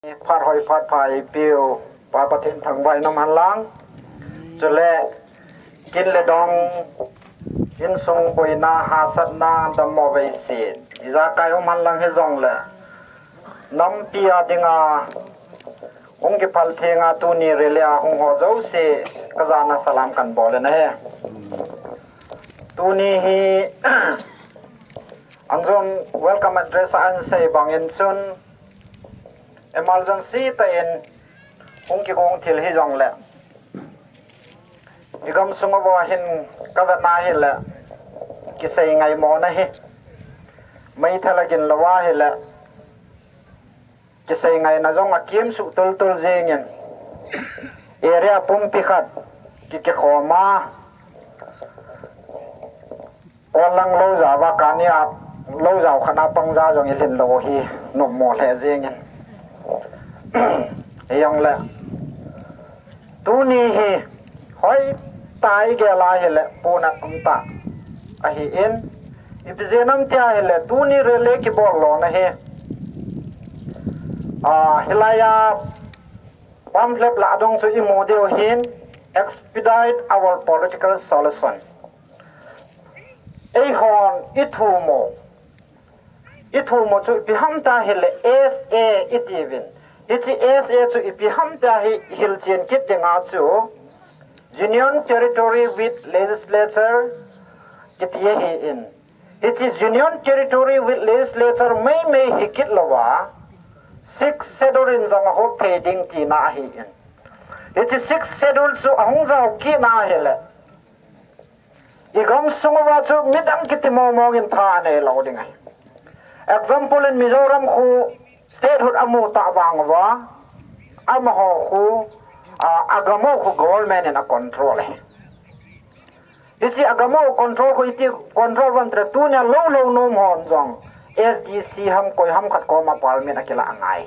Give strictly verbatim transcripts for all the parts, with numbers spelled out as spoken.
Phat hoi phat pha eipeu Pa Pathen thangvah in um hen lang. Chule kin le dong, insung boina, hahsatna, dammo veiset ijakai um hen lang hijongle, nampi a dinga hung kiphal thenga tuni rally a hung ho jouse kajana salam kahin bol in ahi. Tuni hi anjon welcome address a ahin sei bangin chun, emergency tah in hung kigong thil hijongle, igamsung uva hin kavetna hile, kisei ngaimo nahi, meithal agin lou ahile, kisei ngaina jong akimsuh tultul jengin, area pumpi khat ki, kikhom a, Onlang lou jao a kani a, lou jao khat a pang ja jong ilhin lou hi, nommo lheh jengin. Hijongle, tuni hi hoitah a igel a hile, puna umtah ahin, ipi jeh ham tia hile, tuni rally kibol lona hi, a, hilai a pamphlet lah a dong chu imu diu hin, Expedite Our Political Solution. Eihon ithumo, ithumo chu ipi ham tia hile, S A itiuvin. Hiche S A chu ipi ham tia hi hilchen kit dinga chu, Union Territory with Legislature kiti ahin. Hiche Union Territory with Legislature meimei hikit louva, Sixth Schedule in jong ahop thei ding tina ahin. Hiche Sixth Schedule chu ahung jao kit na hile, igamsung uva chu midang kiti mongmong in tha anei lou ding ahi. Example in Mizoram khu statehood amu tah vang uva, amaho khu, a, agam u khu government in acontrol ahi. Hiche agam u control khu iti control vang tile, tunia lou lou nom hon jong S D C ham koi ham khat koma permit akilah angai.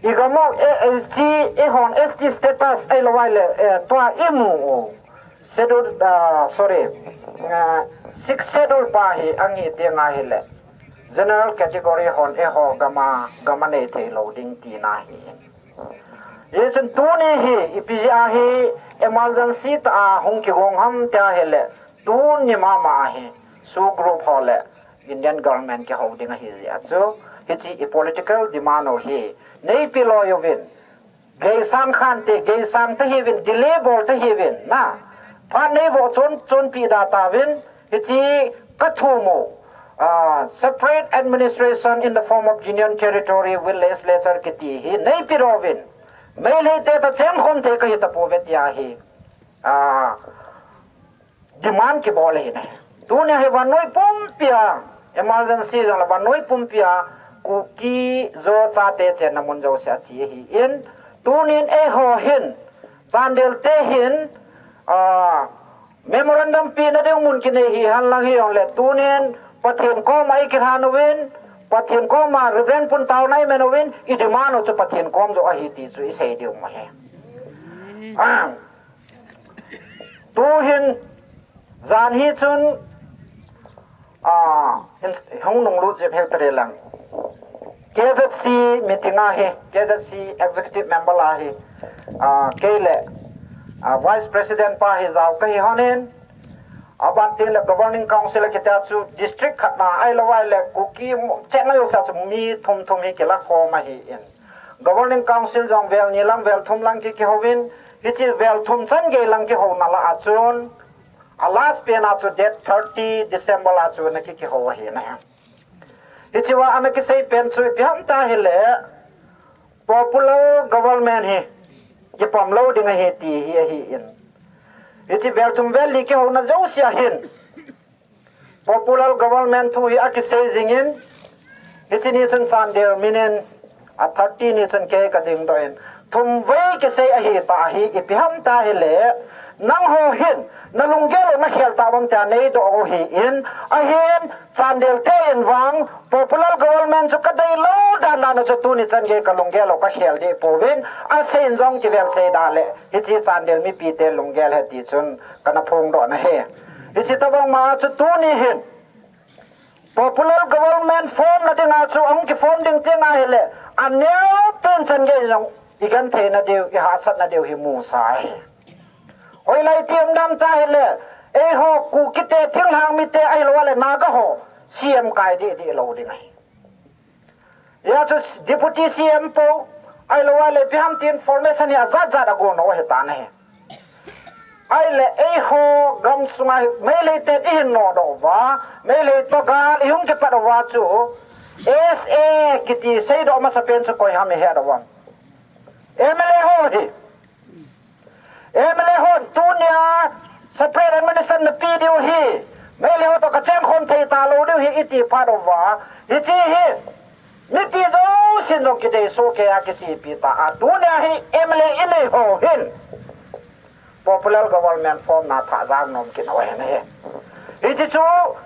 Igam u, e, e, chi, eihon S T status ahilou ahile, e, tua imu u Schedule, ah, sorry, ah, Sixth Schedule pa hi angi teng ahile, general category hon eiho gam a, gam a nei thei lou ding tina ahi. Hichun tuni hi ipi jeh a hi emergency tah a hung kigong ham tia hile, tuni mama a hi SoO group ho le Indian government kihou ding ahi jeh a chu, hiche i political demand u hi neipe loi uvin, geisang khante, geisang tahiuvin, delay bol tahiuvin, na. Phat neivoh chon, chonpeh da tauvin, hiche kathum u, ah, separate administration in the form of Union Territory with Legislature kiti hi neipe doh uvin. Meitei te toh chengkhom thei kahi tapouve tia hi, ah, demand kibol ahi ne. Tunia hi vannoi pumpia, emergency jongle vannoi pumpia Kuki Zo chate chenna mun jousea che ahin, tunin eiho hin, Chandel te hin, ah, memorandum pena ding mun kinei hihen lang hijongle, tunin Pathen koma ikilhan uvin, Pathen koma Reverend Puntaona imen uvin, i demand u chu Pathen kom joh ahi ti chu isei diu ahi. Ah. Tuhin, jan hi chun, ah, hin, hung nunglut jep hel tare lang. K Z C meeting a hi, K Z C executive member a hi, ah, kei le, ah, vice president pa hi jao kahi honin, aban tin le governing council a kitia chu district khat na ahilou ahile Kuki mo, cheng ahi jousea chu mi thum thum hi kila khom ahin. Governing Council jong vel ni lang, vel thum lang ki, kihouvin, hiche vel thum chan gei lang kihouna lah a chun, a last pen a chu date thirty December a chu ana ki, kihou ahi na. Hiche a ana kisei pen chu ipi ham tia hile, popular government hi kipom lou ding ahi ti hi ahin. Hiche vel thum vel li kihouna jousea hin, popular government thu hi akisei jingin, hiche ni chun Chandel minin, a thirty ni chun kei kading doh in, thum vei kisei ahi ta hi, ipi ham tia hile, nangho hin, nalunggel u nakhel tauvam tia neidoh u ahin, ahin, Chandel te in vang, popular government chu kadei lou dan dan a chu tuni chan gei kalunggel u kakhel deh pouvin, asei in jong kivel sei da le, hiche Chandel mipi te lunggel ahi ti chun kana phongdoh na ahi. Hiche tobang ma chu tuni hin popular government form na dinga chu ahung kiform ding tia ahile, aneo pen chan gei jong i genthei nadiu, i hahsat nadiu hi musa ahi. Hoilai ti um dam ta hile, eiho Kuki te, thinglhang mite ahilou le Naga ho C M kai deh deh lou ding ahi. Hijeh chun Deputy C M po, ahilou le ipi ham ti information hi ajat jat agon u ahi tan ahi. Ahile eiho gamsunga hi Meitei te i hin nodoh uva, Meitei toh gal i hung kipat uva chu S A kiti seidoh masapen chu koi ham i het uvem? M L A ho hi. M L A ho tunia separate administration na pe diu hi, Meitei ho toh kacheng khom thei talou diu hi iti phat uva, hiche hi mipi jousen jong kidei soh kei a kichepi ta a, tunia hi M L A inei ho hin popular government form na thah jang nom kit u ahi. Hiche chu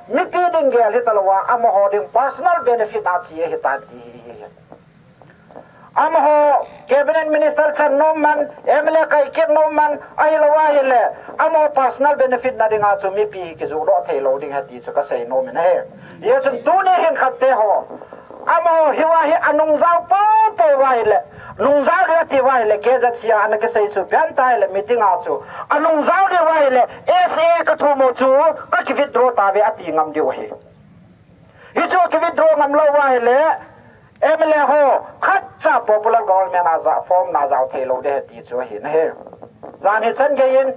mipi ding gel hitalouva, amaho ding personal benefit a che ahitai ti hi. Amaho cabinet minister chan nom man, M L A kai kit nom man, ahilou ahile, amaho personal benefit na dinga chu mipi kijoh doh thei lou ding ahi ti chu kasei nom in ahi. Hijeh chun tuni hin khat te ho, amaho hiva hi anung jao popo uva ahile, nung jao ding ati uva ahile, K Z C a ana kisei chu pen ta ahile, meeting a chu anung jao ding uva ahile, S A kathum u chu kaki withdraw tauve ati ngam diu ahi. Hichu ki withdraw ngam lou uva ahile, M L A ho khatcha popular government a ja form na jao thei lou ding ahi ti chu ahi nahi. Jan hi chan gei in,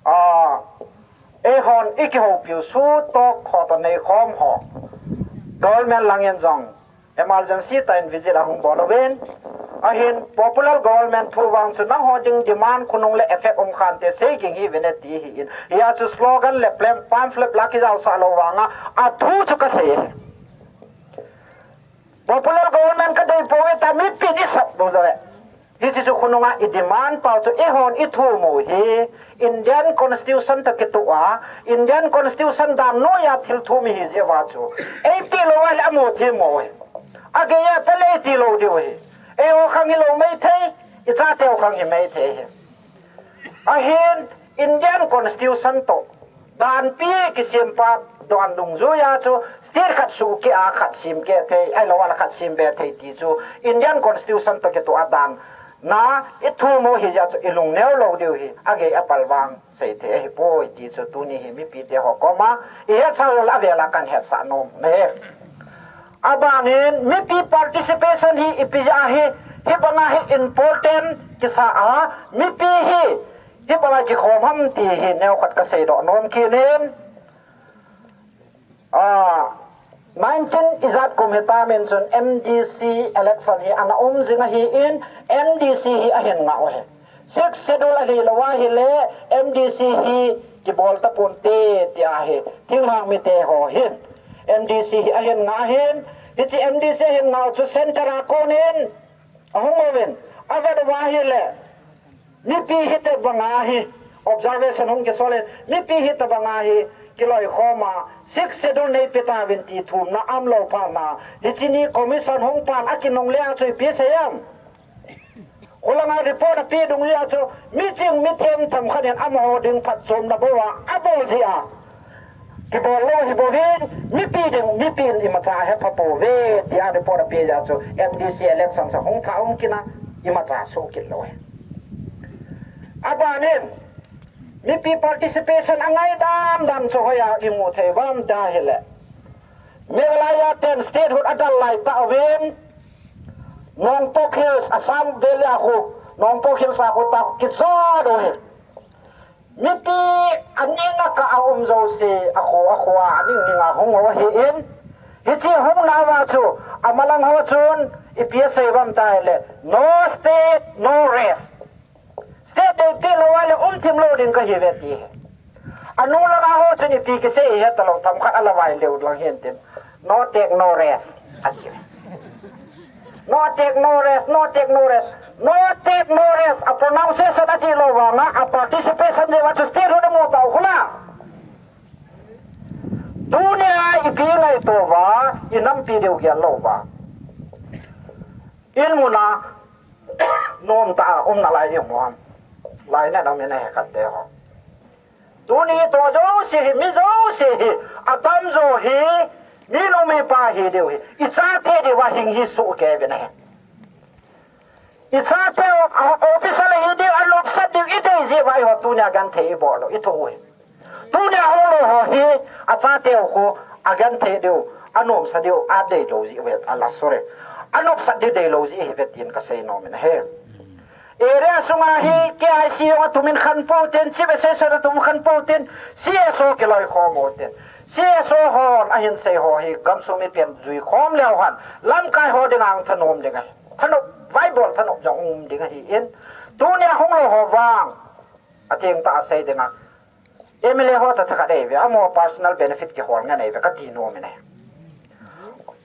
ah, eihon i kihoupiu Suhtok ho toh neikhom ho, government lang in jong emergency tah in visit ahung bol uvin, ahin popular government thu vang chu nangho ding demand khonung le effect um khante sei ging hih uvin e ti hi in, hia chu slogan le plan, pamphlet la kijaosah lou vanga athu chu kasei. Popular government kadei pouve tia mipi in isap lou jeh. Hiche chu khonunga i demand pau chu eihon i thum u hi Indian Constitution toh kitoh a, Indian Constitution dan noiya thil thum ihi jeh uva chu, eipeh lou uva le amu thim u hi. Agei a pe le iti lou diu hi. Eiho khang hilou maithei, i chate ho khang hi maithei hi. Ahin Indian Constitution toh danpi kisem pa dan dungjuiya chu state khat suhkeh a khat semkeh thei, ahilou le khat sembe thei ti chu Indian Constitution toh kitoh a dan na i thum u hi jeh chun i lungneo lou diu hi, agei apal vang sei thei ahipoi ti chu tuni hi mipite ho koma i hetsah u le avela kan hetsah nom nahi. Abanin mipi participation hi ipi jeh a hi, hibanga hi important kisa a, mipi hi hibanga kikhom ham ti hi neokhat kasei doh nom kit in. Ah, nineteen ijat kum hitam in chun M D C election hi ana um jing ahin, M D C hi ahin ngah u ahi. Sixth Schedule ahilou ahile M D C hi kibol tapon te tia hi thinglhang mite ho hin M D C hi ahin ngah ahin, hiche M D C ahin ngah u chu center a konin ahung uvin, avet uva ahile mipi hitobanga hi observation hung kisol in, mipi hitobanga hi kiloikhom a, Sixth Schedule neipe tauvin ti thumna aum lou phat na, hiche ni commission hung pan akinungle a chu ipi sei em? Khulanga report ape dungjui a chu miching mithem themkhat in amaho ding phatchomna bou a abol jeh a kibol lou ahi bouvin, mipi ding, mipi in imacha ahepha pouve tia report ape jeh a chu M D C election chu hung thah hung kit na, imacha soh kit lou ahi. Abanin mipi participation angai dan dan chu hoiya imu thei uvam tia ahile, Meghalaya ten statehood adal lai tah uvin, Nongpok Hills, Assam Valley a khu, Nongpok Hills a khu tah kijot u ahi. Mipi aning a kah a um jouse, akho akho a aning ning a hung u ahin, hiche hung nauva chu amalang ho chun ipi asei uvam tia ahile, no state, no rest. State neipeh lou a le umthim lou ding kahiuve ti. Anung langa ho chun ipi kisei ihet talou, themkhat alavai leu lang hin tin. No take, no rest, ati. No take, no rest, no take, no rest. No take, no rest. A pronunciation ati lou vanga, a participation jeh uva chu statehood amu tau khu la. Tunia ipi ngaito uva, inampi diu gel lou uva. In muna, nom tah a um nalai ding ham? Lainat um in ahi khat te ho. Tuni toh jouse hi, mi jouse hi, atamjo hi, Mi nu mi pa hi diu hi, i chate diu va hing hi soh kei ve na hi. I chate u, a, officer hi diu, anopsat diu, i dei jeh uva eiho tunia genthei i bol lou, i thoh u hi. Tunia hung lou ho hi, a chate u khu, agenthei diu, anomsa diu, adei lou jeh uve, ala sorry. Anopsat diu dei lou jeh hi ve tin ka sei nom in ahi. Area sunga hi K I C jong atum in khen pou tin, Chief Assessor atum khen pou tin, C S O kiloi khom u tin. C S O hon ahin sei ho hi gamsung mipi in jui khom leu hen, lamkai ho dinga thanom ding ahi. Thanop, vaibol thanop jong um ding ahi in. Tunia hung lou ho vang, ateng tah a sei ding a, M L A ho tah tah khat ei ve, amaho personal benefit kihol ngen ei ve, kati nom in ahi.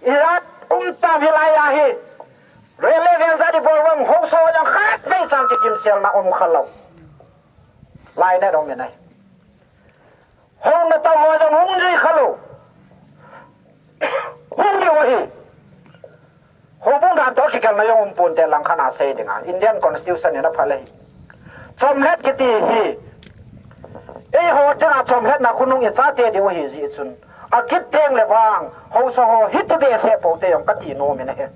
Ilat um tam hilai a hi. Rally vel jat i bol vang, haosa ho jong khatvei chan kikimselna um kha lou. Lainat um in ahi. Houna tah ho jong hung jui kha lou. Hung diu ahi. Houbung dan toh kigelna jong um pon te lang khat a sei ding a. Indian Constitution in apha le hi. Chomlet kiti hi. Eiho dinga chomletna khonung i chate diu ahi jeh chun. Akit teng le vang, haosa ho hiti behseh pou te jong kati nom in ahi.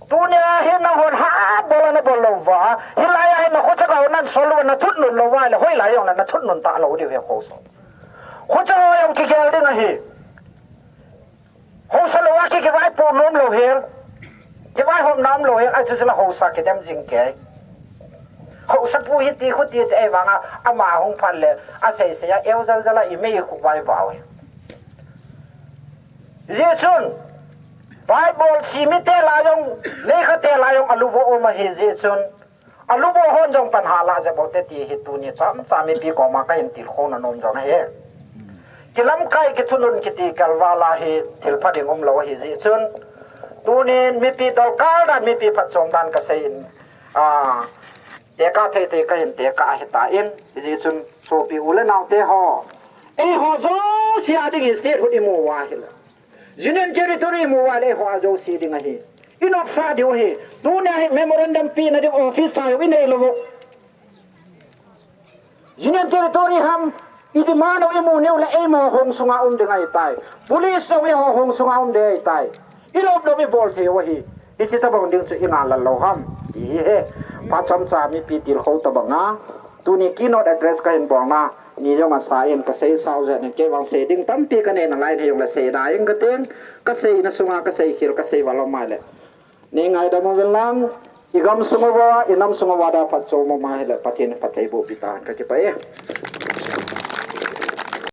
Tunia hi nahon ha bol a nabol lou uva, hilai a hi nakhocha gao nan sol uva nathutnun lou uva le, hoilai jong le nathutnun talou diu ahi haosa. Khocha ho jong kigel ding ahi. Haosa lou a ki, kivaipo nom lou hel. Kivaihom nom lou hel, ahi chu chu la haosa kidem jing kei. Haosapu hiti khuti te ei vang a, ama hung phat le, asei sei a, eu jal jal a i mei khu vai vau. Jeh chun, Bible sim mite lah jong, neikha te lah jong, alu vo um ahi jeh chun, alu vo hon jong pan ha lah jep u te ti hi tuni chomcha mipi koma kahin tilkhou na nom jong ahi. Kilamkai kithunun kiti kalval a hi thil pha ding um lou ahi jeh chun, tunin mipi dolkal dan, mipi phatchom dan ka sei in, a, tekah thei thei kahin tekah ahi tan, hijeh chun sopi u le nao te ho, eiho jouse a ding hi state hood i mu uva ahile, Union Territory i mu uva le eiho a jouse ding ahi. I nopsa diu ahi. Tunia hi memorandum pehna ding office sa jong i nei lou u. Union Territory ham, i demand u i mu nau le eima hong sunga um ding ahi tai. Police jong eiho hong sunga um ding ahi tai. I lop lop i bol thei u ahi. Hiche tabang ding chu i ngai lou ham. Ti hi he. Phat chomcha mipi tilkhou tabang a. Tuni keynote address kahin bolna ni jong asa in ka seisau jeh in kei vang sei ding tampi ka nei nalai in, hijong le sei da ing ka ting, ka seina sunga ka seikhel ka sei val lou mai le. Nei ngaidam uvin lang, i gamsung uva, i namsung uva da phatchom um ahile Pathen in phatthei boh pi tan, ka kipah e.